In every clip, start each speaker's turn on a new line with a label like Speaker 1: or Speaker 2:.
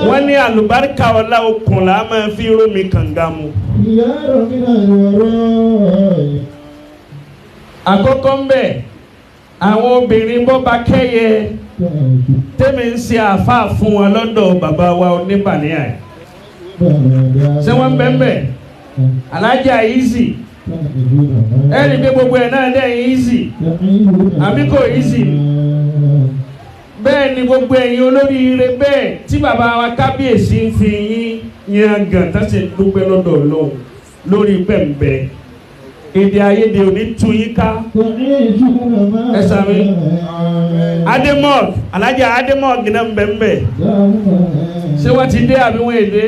Speaker 1: Wọ́n ní àlùbáríkà ọlá okùn là á máa fi rómi kànga mu. Àkọ́kọ́ ń bẹ̀, àwọn obìnrin bọ́ba kẹ́yẹ tẹ́mi ń ṣe àáfàá fún wọn lọ́dọ̀ bàbá wa oníbàníyà. Ṣé wọ́n ń bẹ́ ń bẹ̀? Alájà easy. Ẹ̀rí pé gbogbo ẹ̀ náà dẹ̀ easy. Àbí kò easy? Bẹ́ẹ̀ ni gbogbo ẹ̀yin olóríire bẹ́ẹ̀ tí bàbá wa kábíyèsí ń fi yín yan gàn tá sì ń dúpẹ́ lọ́dọ̀ Ọlọ́run lórí pẹ̀mbẹ́. Èdè àìyedè ò ní tú yín ká. Ẹ sàmì. Ademog, Alájà Ademog náà ń bẹ̀ ń bẹ̀. Ṣé wọ́n ti dé àbí wọ́n èdè?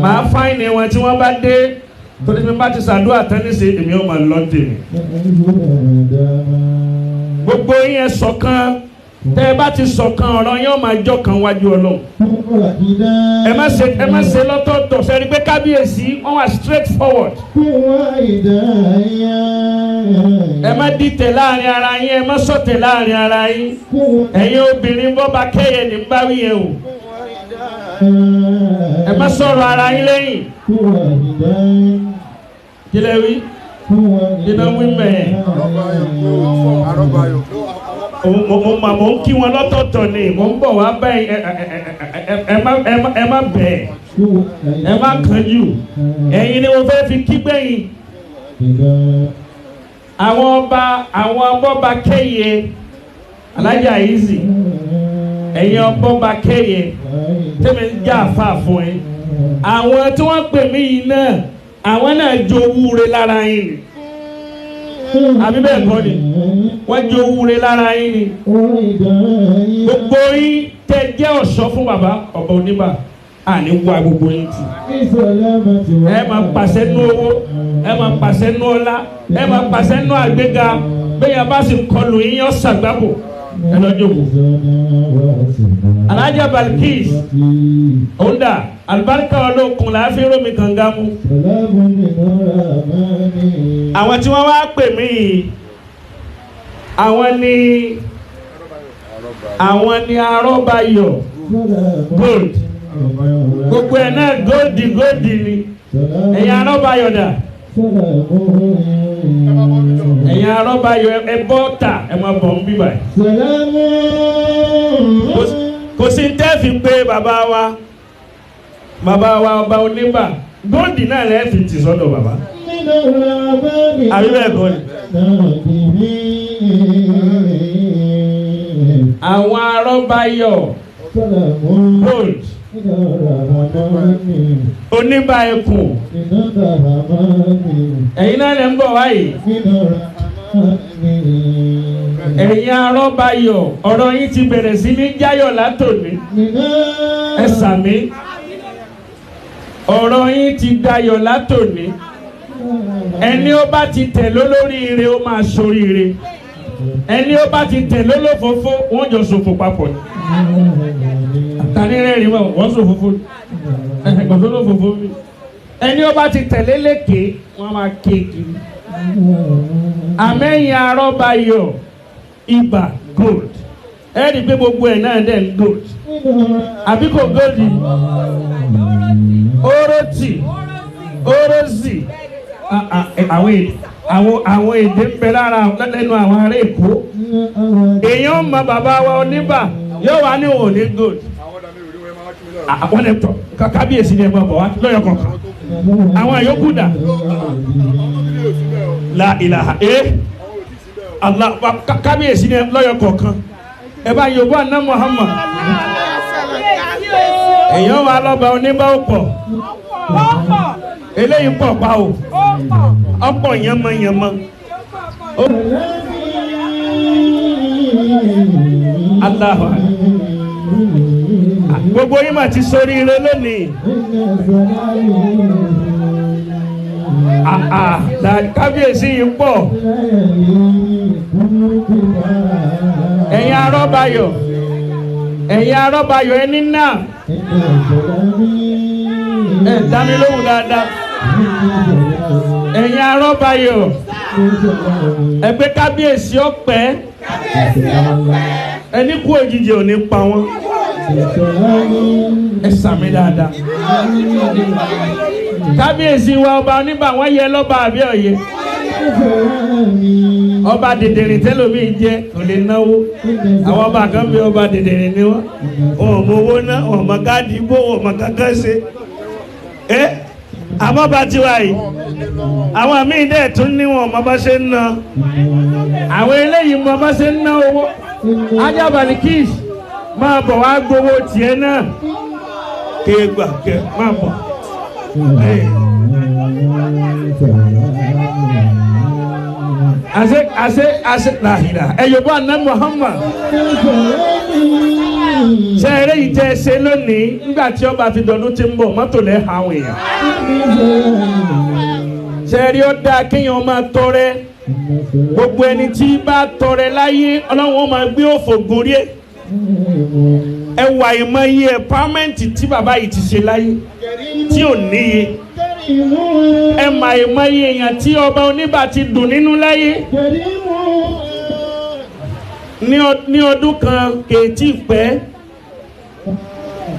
Speaker 1: Màá fáìní wọn tí wọ́n bá dé torí mi bá ti ṣàdúrà tán ní ṣe èmi ò máa lọ tèmi. Gbogbo yín ẹ ṣọ̀kan, tẹ́ ẹ bá ti ṣọ̀kan ọ̀rọ̀ yín ó máa jọ kan wájú Ọlọ́run. Ẹ má ṣe lọ́tọ̀ọ̀tọ̀ sẹ́ni pé kábíyèsí wọ́n wà straight forward. Ẹ má dìtẹ̀ láàrin ara yín, ẹ má ṣọ̀tẹ̀ láàrin ara yín. Ẹ̀yin obìnrin bọ́ba kẹ́yẹ ní báwí yẹn o. Ẹ má sọ̀rọ̀ ara yín lẹ́yìn. Kí lẹ wí? Kí lẹ wí mẹ́ẹ̀? Mo ń kí wọn lọ́tọ̀ọ̀tọ̀ ni, mo ń bọ̀ wá bẹ́ẹ̀. Ẹ má bẹ̀, ẹ má kánjú. Ẹ̀yin ni mo fẹ́ fi kí gbẹ̀yìn. Àwọn ọba, àwọn ọbọ̀ba kẹ́yẹ, Alájà easy, ẹ̀yin ọbọ̀ba kẹ́yẹ tẹ́mi ń já àfa fún yín. Àwọn tí wọ́n pè mí yìí náà, àwọn náà jowú re lára yín ni. Àbí bẹ́ẹ̀ kọ́ ni? Wọ́n jowú re lára yín ni. Gbogbo yín tẹ́ jẹ́ ọ̀ṣọ́ fún bàbá ọba oníbà, àní wá gbogbo yín tì. Ẹ máa pàṣẹ nú owó, ẹ máa pàṣẹ nú ọlá, ẹ máa pàṣẹ nú àgbéga. Bẹ́ẹ̀ yẹn bá sì kọlù yín yọ ṣàgbákò. Ẹ lọ jókòó. Alájà Balkis, òǹdà alibarika olókun là á fi rómi kànga mu. Àwọn tí wọ́n wá pè mí yìí, àwọn ni Arọ́bayọ̀ gold. Gbogbo ẹ̀ náà góòdì góòdì ni. Ẹ̀yin Arọ́bayọ̀ dà? Ẹ̀yin Arọ́bayọ̀ ẹ bọ́ ta, ẹ máa bọ̀ ń bíbà yìí. Kò sí tẹ́ fi pé bàbá wa, bàbá wa ọba oníbà, góòdì náà lẹ́ẹ̀ fi tì sọ́dọ̀ bàbá. Àbí bẹ́ẹ̀ kọ́ ni? Àwọn Arọ́bayọ̀ gold, oníbà ẹkùn, ẹ̀yin náà lè ń bọ̀ wáyìí. Ẹ̀yin Arọ́bayọ̀, ọ̀rọ̀ yín ti bẹ̀rẹ̀ sí ní jáyọ̀ látòní. Ẹ sàmí. Ọ̀rọ̀ yín ti dayọ̀ látòní. Ẹni ó bá ti tẹ̀ lólóríire ó máa ṣoríire. Ẹni ó bá ti tẹ̀ lólófófó wọ́n jọ ṣòfò papọ̀ ni. Tani rẹ́rìn wọn, wọ́n ṣòfófó ni. Ẹ̀gbọ́n tó lófófó mi. Ẹni ó bá ti tẹ̀lé lékè wọ́n máa ké kiri. Àmẹ́yìn Arọ́bayọ̀ ibà gold. Ẹ rí i pé gbogbo ẹ̀ náà dẹ̀ ń gold. Àbí kò gold? Orotì, orozì. Àwọn èdè ń bẹ lára lẹ́nu àwọn ará Èkó. Èèyàn mọ bàbá wa oníbà yóò wá ní òní gold. Àwọn ẹ̀ tọ̀ kábíyèsí ni ẹ máa bọ̀ wá lọ́yọ̀ kọ̀ọ̀kan. Àwọn yòókù dà? La ilaha Allah, kábíyèsí ni lọ́yọ̀ kọ̀ọ̀kan. Ẹ bá Yorùbá ná Muhammad. Èèyàn wà lọ́ba oníbà ó pọ̀. Eléyìí pọ̀ pa o. Ọ̀pọ̀ yánmọ́yánmọ́. Allahu Akbar. Gbogbo yín mà ti ṣoríire lónìí. Kábíyèsí yìí pọ̀. Ẹ̀yin Arọ́bayọ̀, ẹ̀yin Arọ́bayọ̀ ẹni náà. Ẹ dá mi lóhùn dáadáa. Ẹ̀yin Arọ́bayọ̀, ẹgbẹ́ kábíyèsí ọ̀pẹ́. Ẹni kú òjijì ò ní pa wọ́n. Ẹ sàmì dáadáa. Kábíyèsí wa ọba oníbà wọ́n yẹ lọ́ba àbí ọ̀yẹ́. Ọba dèdèrè tẹ́lómi jẹ́ kò lè náwó. Àwọn ọba kan bí ọba dèdèrè ni wọ́n. Wọn ò mọ owó ná, wọn ò mọ káàdì bó, wọn ò mọ kankan ṣe. Ẹ àmọ́ bá tiwa yìí, àwọn míì dẹ̀ tún ní wọn mọ bá ṣe ń ná. Àwọn eléyìí mọ bá ṣe ń ná owó. Ajá Balikis máa bọ̀ wá gbowó tiẹ̀ náà. Kéègbà kẹ máa bọ̀. Ase ase ase lahila ẹ̀yọ̀bọ̀ àná Muhammad. Ṣé eré yìí tẹ́ ẹ ṣe lónìí nígbà tí ọba fi dọ̀dún ti ń bọ̀ mọ́tò lẹ́ ha àwọn èèyàn. Ṣé eré ó dáa kéèyàn máa tọrẹ? Gbogbo ẹni tí bá tọrẹ láyé Ọlọ́run ó máa gbé òfò gorí ẹ̀. Ẹ wà ìmọ̀ iye ẹ̀pámẹ́ǹtì tí bàbá yìí ti ṣe láyé tí ò níye. Ẹ mà ìmọ̀ iye èèyàn tí ọba oníbà ti dùn nínú láyé. Ní ọdún kan kèétí pẹ́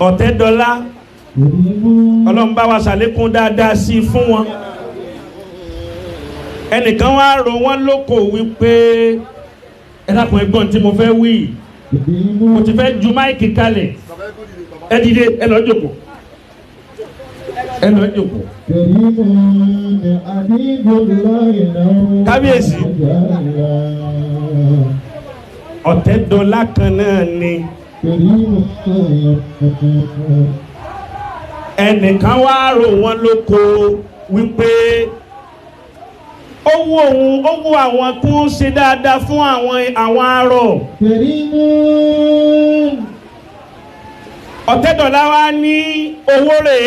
Speaker 1: Ọ̀tẹ́dọ́lá Ọlọ́run bá wa ṣàlékún dáadáa sí i fún wọn. Ẹnìkan wá rò wọ́n lóko wípé ẹ dákun ẹ̀gbọ́n tí mo fẹ́ wí mo ti fẹ́ ju máìkì kalẹ̀ ẹ dìde ẹ lọ jókòó ẹ lọ jókòó. Kábíyèsí Ọ̀tẹ́dọ́lá kan náà ni ẹnìkan wá rò wọ́n lóko wípé ó wù òun ó wù àwọn kó ń ṣe dáadáa fún àwọn arọ. Ọ̀tẹ́dọ́lá wa ní owó rẹ̀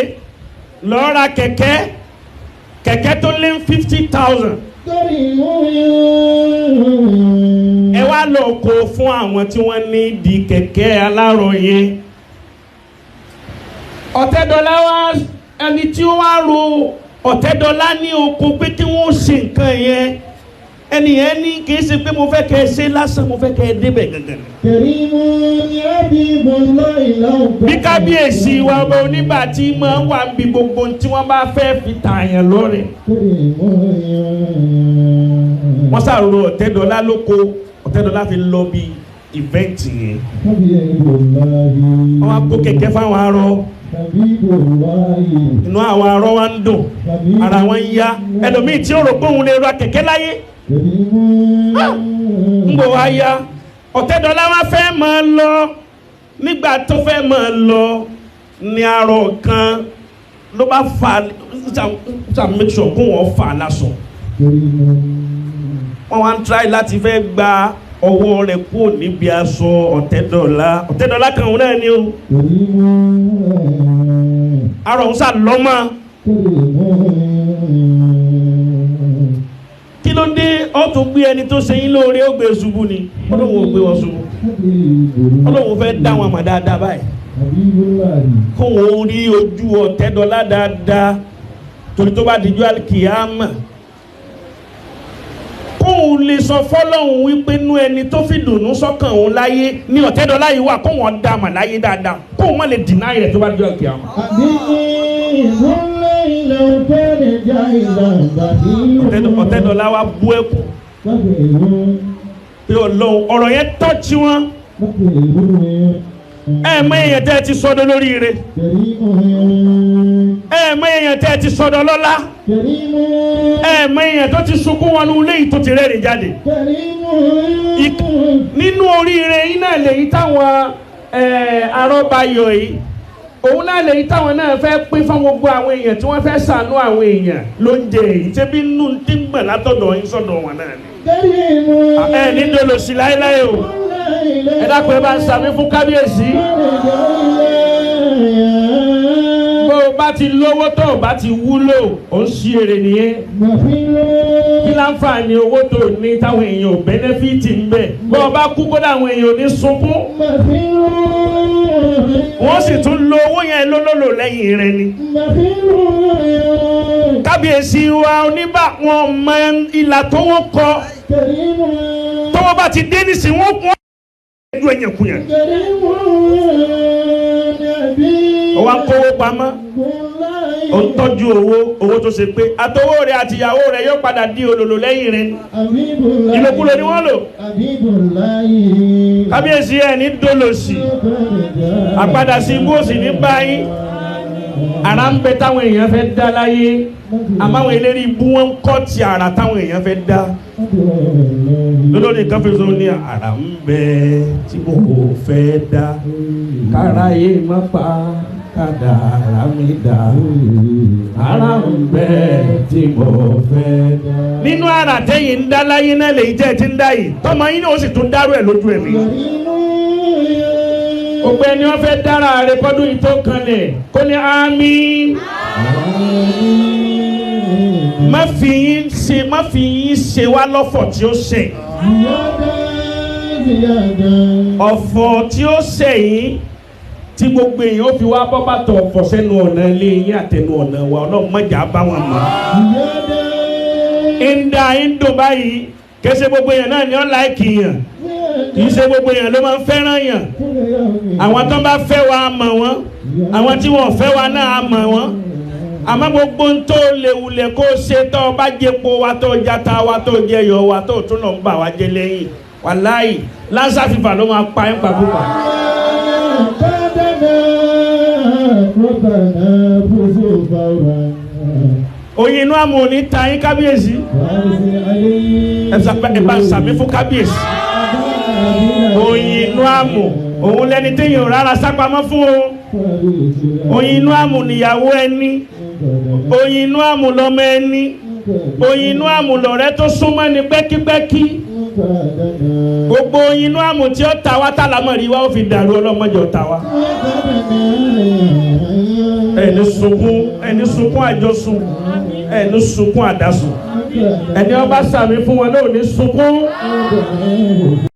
Speaker 1: lọ́ọ́ ra kẹ̀kẹ́ kẹ̀kẹ́ tó lé 50,000. Ẹ wá lọ kó fún àwọn tí wọ́n ní di kẹ̀kẹ́ alárọ̀ yẹn. Ọ̀tẹ́dọ́lá wa ẹni tí ó wá ro Ọ̀tẹ́dọ́lá ní oko pé kí wọ́n ṣe nǹkan yẹn ẹni yẹn ní kì í ṣe pé mo fẹ́ kẹ́ ẹ ṣe lásán mo fẹ́ kẹ́ ẹ débẹ̀ gangan. Bí kábíyèsí wa ọba oníbà tí máa ń wà níbi gbogbo tí wọ́n bá fẹ́ fi tààyàn lọ́rẹ̀. Wọ́n ṣàrò Ọ̀tẹ́dọ́lá lóko Ọ̀tẹ́dọ́lá fi lọ bí ìvẹ́ǹtì yẹn. Wọ́n wá kó kẹ̀kẹ́ fáwọn arọ. Inú àwọn arọ wa ń dùn ara wọn ń yá ẹlòmíì tí ó rò pé òun lè ra kẹ̀kẹ́ láyé ń bọ̀ wá yá. Ọ̀tẹ́dọ́lá wa fẹ́ máa lọ nígbà tó fẹ́ máa lọ ní arọ kan ló bá fa make sure kó wọ́n fà lásọ. Wọ́n wá ń try láti fẹ́ gba ọwọ́ rẹ̀ kúrò níbi aṣọ Ọ̀tẹ́dọ́lá. Ọ̀tẹ́dọ́lá kan òun náà ni o. Arọ òun sà lọ́mọ. Kí ló dé ó tún gbé ẹni tó ṣe yín lóore ó gbé ṣubú ni Ọlọ́run ò gbé wọn ṣubú. Ọlọ́run fẹ́ dá wọn mọ̀ dáadáa báyìí. Kó wọn rí ojú Ọ̀tẹ́dọ́lá dáadáa torí tó bá dijú àlìkìyámà kóun lè sọ fọlọ́hún wípé nú ẹni tó fi dùnú sọ́kàn òun láyé ní Ọ̀tẹ́dọ́lá yìí wà kóun ọ̀dà mà láyé dáadáa kóun má lè dìnáì rẹ̀ tó bá dijú àlìkìyámà. Ọ̀tẹ́dọ́lá wa bú ẹkún pé Ọlọ́run ọ̀rọ̀ yẹn tọ́jú wọn. Ẹ mọ èèyàn tẹ́ ẹ ti sọdọ̀ lóríire. Ẹ mọ èèyàn tẹ́ ẹ ti sọdọ̀ lọ́lá. Ẹ mọ èèyàn tó ti sunkún wọnú ilé yìí tó ti rẹ́rìn jáde. Nínú oríire yìí náà lèyí táwọn arọ́bayọ̀ yìí òun náà lèyí táwọn náà fẹ́ pín fún gbogbo àwọn èèyàn tí wọ́n fẹ́ ṣàánú àwọn èèyàn ló ń jẹ èyí tẹ́bí nù tí ń gbọ̀n látọ̀dọ̀ yín sọ̀dọ̀ wọn náà ni. Ẹ ní dolo sí láéláé o. Ẹ dákun ẹ bá ń sàmí fún kábíyèsí. Bó o bá ti lówó tó o bá ti wúlò ó ń ṣí èrè nìyẹn. Kí láǹfààní owó tó o ní táwọn èèyàn ò bẹ́nẹ́fìtì ń bẹ̀. Bó o bá kú kódà àwọn èèyàn ò ní sunkún. Wọ́n sì tún lo owó yẹn lólòlò lẹ́yìn rẹ ni. Kábíyèsí wa oníbà wọn mọ ìlà tó wọ́n kọ. Tó Tọ́wọ́ bá ti dé nísìnyí wọ́n kún ẹ̀dùn ẹ̀yẹ̀ kúnyẹ̀. Ó wá ń kówó pamọ́, ó ń tọ́jú owó, owó tó ṣe pé àtọwọ́ rẹ̀ àtìyàwó rẹ̀ yóò padà di olòlò lẹ́yìn rẹ̀. Ìlòkulò ni wọ́n lò. Kábíyèsí ẹ̀ ní dólòsì, àpadà sí ibú òsì ní báyìí. Àrà ń bẹ táwọn èèyàn fẹ́ dá láyé, àmọ́ àwọn eléré ibú wọn ń kọ́ ti àrà táwọn èèyàn fẹ́ dá. Lólórí kan fi sọ ní àrà ń bẹ tí mo fẹ́ dá, káráyé má pa kádàrá mi dá, àrà ń bẹ tí mo fẹ́ dá. Nínú àrà tẹ́yìn ń dá láyé náà lèyí tẹ́ ẹ ti ń dá yìí, tọmọ yín náà ó sì tún dárú ẹ̀ lójú ẹ̀mí. Gbogbo ẹni wọ́n fẹ́ dára rẹ̀ kọ́dún yìí tó kanlẹ̀ kó ní àmín. Má fi yín ṣe wá lọ́fọ̀ tí ó ṣe. Ọ̀fọ̀ tí ó ṣe yín tí gbogbo èèyàn ó fi wá bọ́ bàtọ̀ ọ̀fọ̀ sẹ́nu ọ̀nà ilé yín àtẹnu ọ̀nà wa, Ọlọ́run má jà bá wọn mọ́. Ń da ń dùn báyìí, kì í ṣe gbogbo èèyàn náà ni ó láìkì yàn, kì í ṣe gbogbo èèyàn ló máa ń fẹ́ràn yàn. Àwọn tó bá fẹ́ wa mọ̀ wọ́n, àwọn tí wọ́n fẹ́ wa náà mọ̀ wọ́n. Àmọ́ gbogbo ń tó léwulẹ̀ kó ṣe tó o bá jẹpo wa tó jata wa tó jẹyọ wa tó tún lọ ń bà wá jẹ lẹ́yìn, wàláyì lásà fífà ló máa pa ẹ́ pàkúpà. Oyin inú àmọ́ òní ta yín kábíyèsí. Ẹ bá sàmí fún kábíyèsí. Oyin inú àmọ́ òun lẹni téèyàn rárá sápamọ́ fún o. Oyin inú àmọ́ níyàwó ẹni, oyin inú àmọ́ lọ́mọ ẹni, oyin inú àmọ́ lọ̀rẹ́ tó súnmọ́ ni pẹ́kípẹ́kí. Gbogbo oyin inú àmọ́ tí ó ta wá tálámọ̀rí wá ó fi dàrú, ọlọ́mọdé ó ta wá. Ẹni sunkún, ẹni sunkún àjọsùn, ẹni sunkún àdásùn, ẹni ọba sàmì fún wọn náà ò ní sunkún.